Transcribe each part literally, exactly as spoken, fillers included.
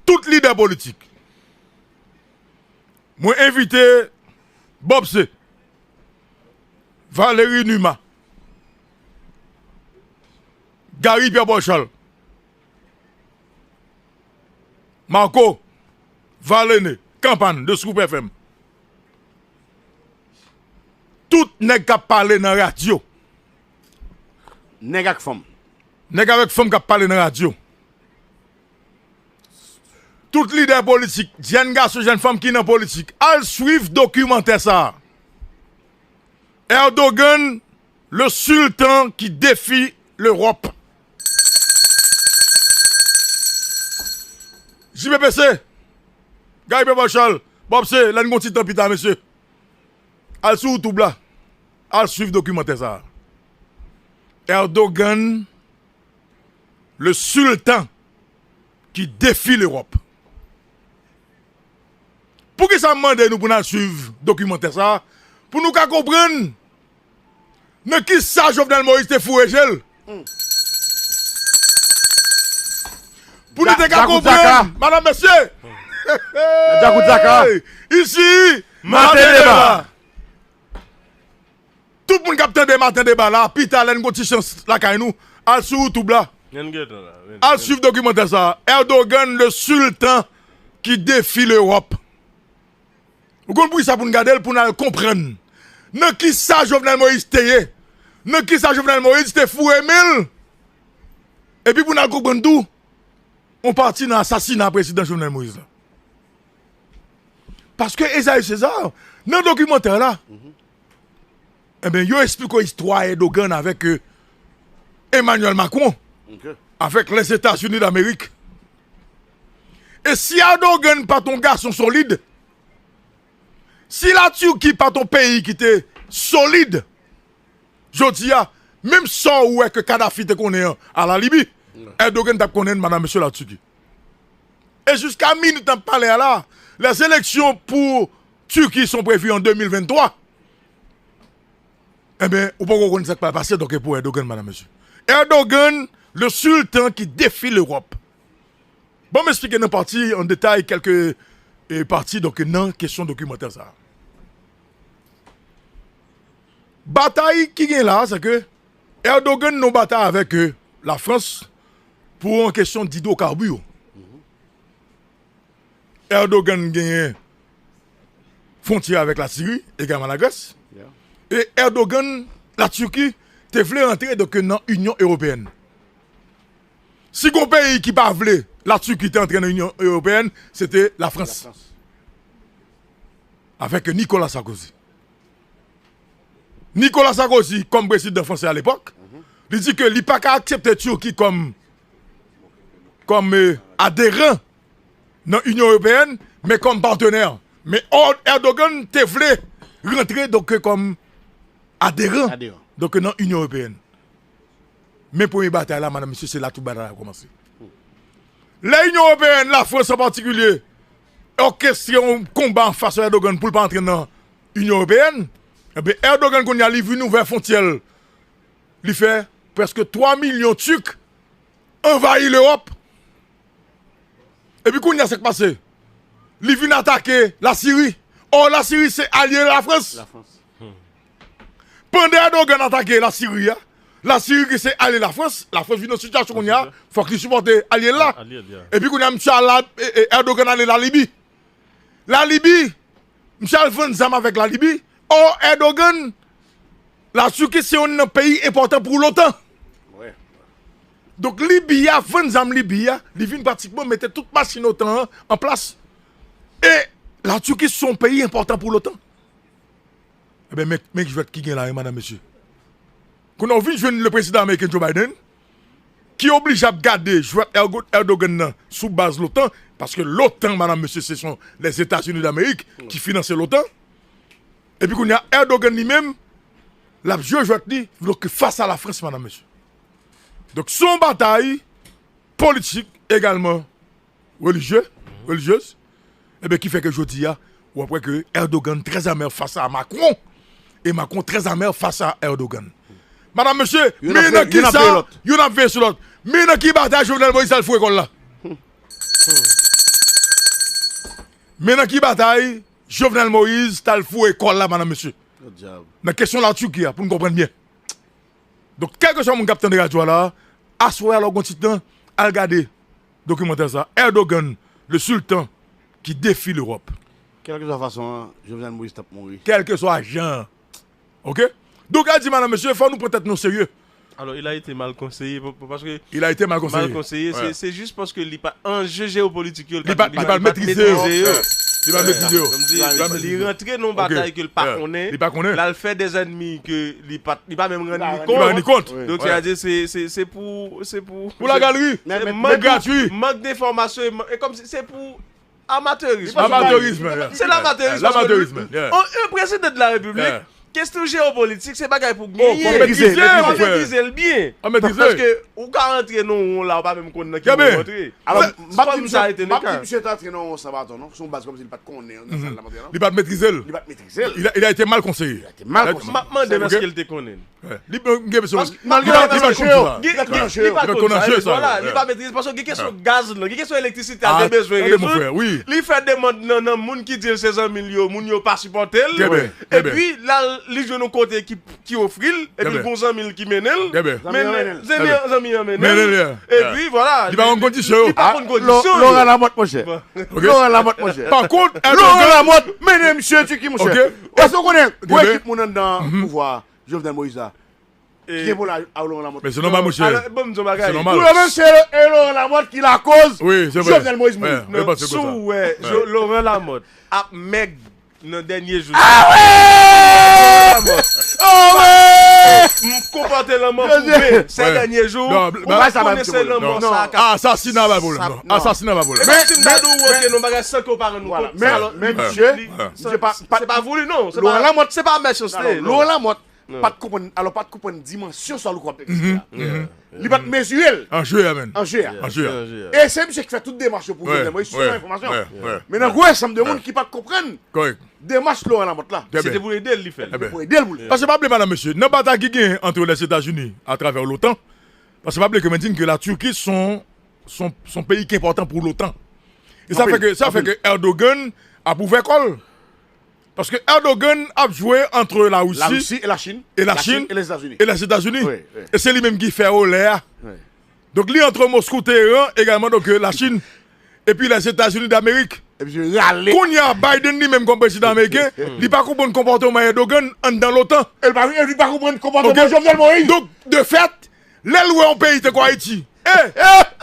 tout lidè politik. Mwen envite Bob C, Valéry Numa, Gary Pierre Paul Charles, Marco, Valené, Kanpann de Scoop F M. Tout nèg k ap pale nan radyo. Nèg ak fanm. Nèg avèk fanm k ap pale nan radyo. Tout lidè politik, jèn gason, jèn fanm ki nan politik, al swiv dokimantè sa a. Erdogan, le sultan qui défie l'Europe. J P P C, Guy Pepachal, Bob C, lè n gon ti tan pita, mesye. Al sou YouTube la. Al swiv dokimantè sa a. Erdogan, le sultan qui défie l'Europe. Poukisa m mande nou pou n al swiv dokimantè sa a? Pou nou ka konprann nan kisa Jovenel Moïse te foure je l. Pou nou te ka konprann, madanm, mesye. Isi, Maten Deba. Tout moun k ap tande Maten Deba la, pita lè n gon ti chans lakay nou, al sou YouTube la. Al swiv dokimantè sa a. Erdogan, le sultan qui défie l'Europe. Ou konn poukisa pou n gade l, pou n al konprann nan kisa Jovenel Moïse te ye, nan kisa Jovenel Moïse te foure men l, epi pou n al konprann tou yon pati nan asasina prezidan Jovenel Moïse la. Paske Esaü César, nan dokimantè la, enben, yo esplike w istwa Erdogan avèk, euh, Emmanuel Macron, avèk Lèzetazini Damerik. E si Erdogan pa t yon gason solid, si Latirki pa t yon peyi ki te solid, jodi a, menm sa w wè ke Kadhafi te konnen an a la Libi, Erdogan t ap konnen, madanm, mesye, Latirki. E jiska minit n ap pale a la, les élections pour Turquie sont prévues en deux mille vingt-trois. Enben, ou poko konn sa k pral pase, donk, pou Erdogan, madanm, mesye. Erdogan, le sultan qui défie l'Europe. Bon, m eksplike nan pati, an detay, kèlke, eh, pati, donk, nan kesyon dokimantè sa a. Batay ki gen la, se ke Erdogan nan batay avèk, euh, Lafrans pou yon kesyon didwokabir. Erdogan genyen fwontyè avèk Lasiri, egalman Lagrès. E Erdogan, Latirki, te vle rantre, donk, nan Inyon Ewopeyèn. Si gon peyi ki pa vle Latirki te antre nan Inyon Ewopeyèn, se te Lafrans. Avèk Nicolas Sarkozy. Nicolas Sarkozy, kòm prezidan fransè alepòk, li di ke li pa ka aksepte Turki kòm, kòm, eh, aderan nan Inyon Ewopeyèn, men kòm patenè. Men Erdogan te vle rantre, donk, kòm aderan, donk, nan Inyon Ewopeyèn. Men premye batay la, madanm, mesye, se la tout batay la kòmanse. Lè Inyon Ewopeyèn, Lafrans an patikilye, òkestre yon konba anfas Erdogan pou l pa antre nan Inyon Ewopeyèn, enben, Erdogan kounye a li vin ouvè fwontyè l. Li fè prèske twa milyon Tik anvayi Lewòp. Epi kounye a sa k pase? Li vin atake Lasiri. Ò, Lasiri se alye Lafrans. Pandan Erdogan atake Lasiri a, Lasiri ki se alye Lafrans, Lafrans vin nan sitiyasyon kounye a, fòk li sipòte alye l la. Epi kounye a, misye al la, e, e, Erdogan ale Lalibi. Lalibi, misye al vann zam avèk Lalibi. Ò, Erdogan, Latirki se youn nan peyi enpòtan pou l'OTAN. Donk, Libi a, vann zam Libi a, li vin pratikman mete tout machin OTAN an an plas. E Latirki se yon peyi enpòtan pou l'OTAN. Enben, men, men jwèt ki gen la, wi, madanm, mesye. Kounye a, w vin jwenn le prezidan ameriken Joe Biden, ki oblije ap gade jwèt Ergo-, Erdogan nan sou baz l'OTAN, paske l'OTAN, madanm, mesye, se son Lèzetazini Damerik ki finanse l'OTAN. Epi kounye a, Erdogan li menm, l ap jwe jwèt li, donk, fas a Lafrans, madanm, mesye. Donk, se yon batay politik egalman relijye, relijyez, enben, ki fè ke jodi a, w ap wè ke Erdogan trè amè fas a Macron, e Macron trè amè fas a Erdogan. Madanm, mesye, men nan ki sa, youn ap veye sou lòt. Men nan ki batay Jovenel Moïse al foure kò l la. Men nan ki batay Jovenel Moïse t al foure kò l la, madanm, mesye? Nan kesyon Latiki a, pou n konprann byen. Donk, kèlkeswa moun k ap tande radyo a la, aswè a, lè w gen yon ti tan, al gade dokimantè sa, Erdogan, le sultan qui défie l'Europe. Kèlkeswa fason an, Jovenel Moïse t ap mouri. Kèlkeswa jan an. Oke? Donk, a di, madanm, mesye, fò nou pran tèt nou serye. Alors, il a été mal conseillé, pa-, pa-, paske Il a été mal conseillé. Mal conseillé, se, se jis paske li pa, anje jewopolitik yo, li pa, li pa metrize yo. Li pa metrize yo. Li pa metrize yo. Li rantre nan yon batay ke l pa konnen. Li pa konnen. L al fè de zènmi ke li pa, li pa menm rann li kont. Li pa rann li kont. Donk, sètadi, se, se, se pou, se pou, pou lagalerie. Se mank, mank denfòmasyon, e kòmsi se pou amatèrism. Amatèrism, yeah. Se lamatèrism, paske yon, yon prezidan de la repiblik, kesyon jewopolitik, se bagay pou genyen. Fò metrize l byen. Paske ou ka rantre nan yon won la, ou pa menm konn nan ki won w rantre. Alò, m ap di misye, m ap di misye t antre nan yon won san baton, non? Se yon baz kòmsi li pa t konnen nan sa l ap antre, non? Li pa t metrize l. Li pa t metrize l. Il a, il a été mal conseillé. Li pa t metrize l. M ap mande m èske l te konnen. Li gen, gen, li pa konn sa. Li pa konn sa. Vwala, li pa metrize, paske gen kesyon gaz lan, gen kesyon elektrisite a te bezwen rezoud. Li fè demann nan, nan moun ki di l se zanmi l yo, moun yo pa sipòte l. Epi la, li jwenn yon kote ki, ki ofri l, epi l gen yon zanmi l ki mennen l. Zanmi an mennen l. Zanmi an mennen l. Epi vwala. Li pa konn kondisyon yo. Li pa konn kondisyon yo. Laurent Lamothe, monchè. Laurent Lamothe, monchè. Pa kont, Laurent Lamothe mennen misye Tiki, monchè. Èske w konnen gwo ekip moun anndan pouvwa a, Jovenel Moïse la? Ki gen pwoblèm ak Laurent Lamothe? Men se nòmal, monchè. Alò, bon, m di yon bagay. Se nòmal. Pou yo menm, se Laurent Lamothe ki lakoz Jovenel Moïse mouri. Si w wè Laurent Lamothe ap mèg nan dènye jou. Ah wi! Ah wi! M konpòte lanmò pou mwen, se dènye jou. Ou pa konnen se lanmò sa k ap... Asasina pa pwoblèm, non. Asasina pa pwoblèm. Men si m ta di w, oke, non, bagay san ke w pa rann ou kont. Men, men, misye, misye pa, se pa voulu, non. Laurent Lamothe, se pa mechanste, non. Laurent Lamothe pa t konprann, alò, pa t konprann dimansyon sa Louko ap eksplike la. Li pa t mezire l. Anje a, menm. Anje a. Anje a. E se misye ki fè tout demach yo pou Jovenel Moïse, selon enfòmasyon. Men nan gwo ensanm de moun ki pa t konprann demach Laurent Lamothe la. Se te pou ede l li fè l. Se te pou ede l pou l fè l. Paske pa bliye, madanm, mesye, nan batay ki genyen ant Lèzetazini atravè l'OTAN, paske pa bliye ke mwen di n ke Latiki se yon, se yon, se yon peyi ki enpòtan pou l'OTAN. E sa fè ke, sa fè ke Erdogan ap ouvè kò l. Paske Erdogan ap jwe ant Larisi e Lachin. E Lachin e Lèzetazini. E Lèzetazini. E se li menm ki fè olè a. Donk, li ant Moskou, Teheran, egalman, donk, Lachin, epi Lèzetazini Damerik. Kounye a, Biden li menm kòm prezidan ameriken, li pa konprann konpòteman Erdogan anndan l'OTAN. E li pa, e li pa konprann konpòteman Jovenel Moïse. Donk, de fèt, lè l wè yon peyi tankou Ayiti, e,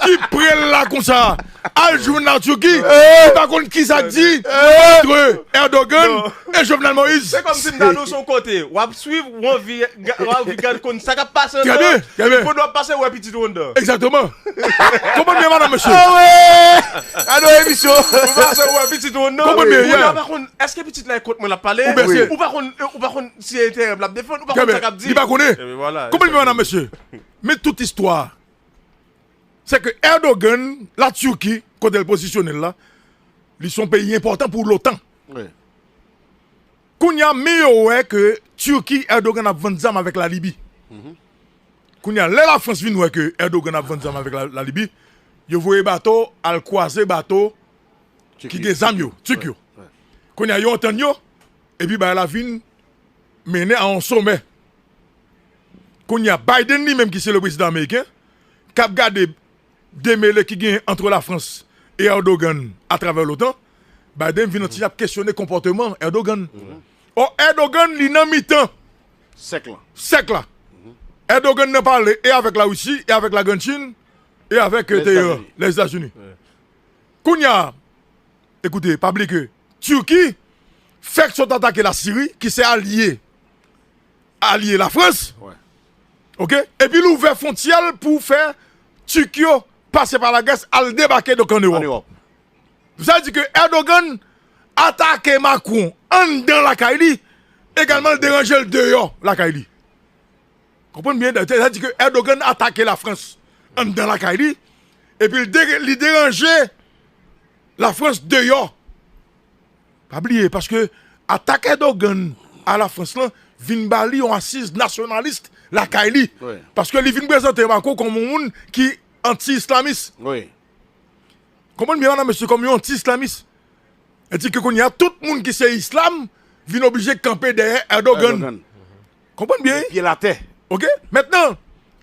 ki pre l la konsa, al jwenn Latiki, li pa konn kisa k di ant Erdogan e Jovenel Moïse. Se kòmsi m ta di w se yon kote, w ap swiv, w anvi, w anvi gad konn sa k ap pase anndan, epi w ap pase wè pitit ou anndan. Egzakteman. Konprann byen, madanm, mesye. Ah wi! Gade yon emisyon. Ou pase wè pitit ou anndan. Konprann byen, yeah. Ou pa konn, èske pitit la e kont mwen l ap pale? Ou pa konn, ou pa konn si e enterè l ap defann, ou pa konn sa k ap di. Li pa konnen. Konprann byen, madanm, mesye. Men tout istwa a, se ke Erdogan, Latiki, kote l pozisyone l la, li se yon peyi enpòtan pou l'OTAN. Kounye a, men yo wè ke Tiki, Erdogan ap vann zam avèk Lalibi. Kounye a, lè Lafrans vin wè ke Erdogan ap vann zam avèk La, Lalibi, yo voye bato al kwaze bato ki gen zam yo, Tik yo. Kounye a, yo antann yo, epi bagay la vin mennen a yon somè. Kounye a, Biden li menm ki se le prezidan ameriken, k ap gade demele ki genyen ant Lafrans e Erdogan atravè l'OTAN, Biden vin anti ap kesyone konpòteman Erdogan. Ò, Erdogan li nan mitan sèk la. Sèk la. Erdogan nan pale e avèk Larisi, e avèk Lagrann Chin, e avèk, euh, Teheran, Lèzetazini. Kounye a, ekoute, pa bliye ke Tiki fèk sot atake Lasiri, ki se alye, alye Lafrans. Oke? Epi l ouvè fwontyè l pou fè Tik yo pase pa Lagrès al debake donk ann Ewòp. Sa vle di ke Erdogan atake Macron anndan lakay li, egalman l deranje l deyò lakay li. Konprann byen, sa vle di ke Erdogan atake Lafrans anndan lakay li, epi l de-, li deranje Lafrans deyò. Pa bliye, paske atak Erdogan a Lafrans lan vin ba li yon asiz nasyonalis lakay li. Paske li vin prezante Macron kòm yon moun ki anti-islamis. Konprann byen, madanm, mesye, kòm yon anti-islamis. Èske kounye a tout moun ki se islam vin oblije kanpe dèyè Erdogan? Erdogan. Konprann byen? Pye l atè. Ok? Mentnan,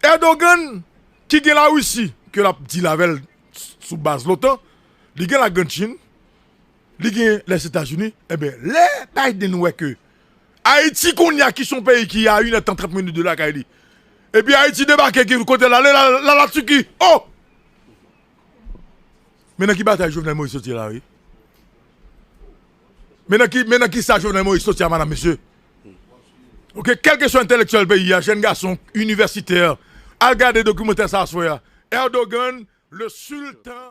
Erdogan ki gen Larisi, ke l ap deal avè l sou baz l'OTAN, li gen Lagrandchin, li gen Lèzetazini, enben, lè Biden wè ke Ayiti kounye a ki se yon peyi ki a inèdtan trant minit de lakay li, epi Ayiti debake ki kote l ale la, la, la Tiki. Oh! Men nan ki batay Jovenel Moïse soti la, wi. Men nan ki, men nan ki sa Jovenel Moïse soti a, madam, mesye. Ok, kèlkeswa entèlektyèl peyi a, jèn gason, inivèsitè, al gade dokimantè sa aswè a. Erdogan, le sultan.